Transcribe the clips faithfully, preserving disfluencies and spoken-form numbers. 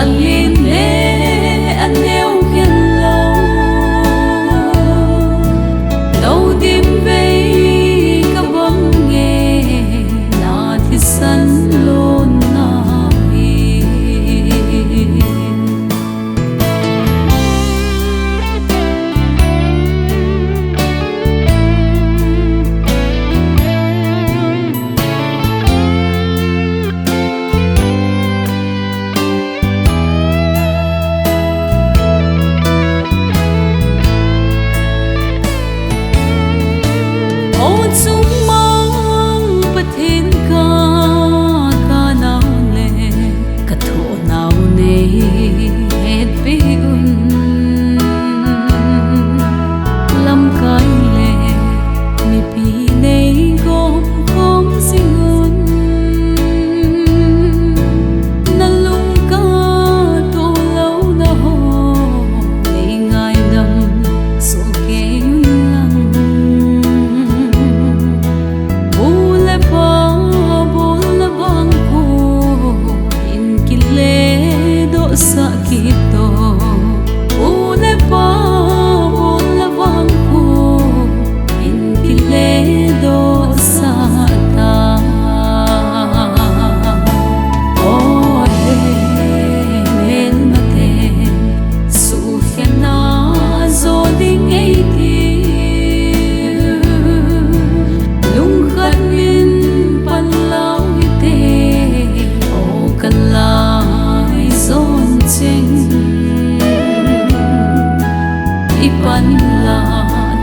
Alen le aneo khen lou, dou dim vei kabang nge, na thisan lonna hi. O chungmang Pathen ka, ka nau le, ka thoh nau nei hetpi un. Lamkai le mipi nei gom gom jing un. Na lungka toh louna ho nei ngaidam soh kei un lang. Pu le pa bolna bang khu in kile doh sah kit o. Pu le pa bolna bang khu in kile doh sah ta. O he, melmate, sukhen a jo ding ei tiu. Lungkhat min pan lau hite, o ka lai jon cheng. I pan la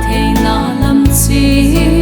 theina lam ching.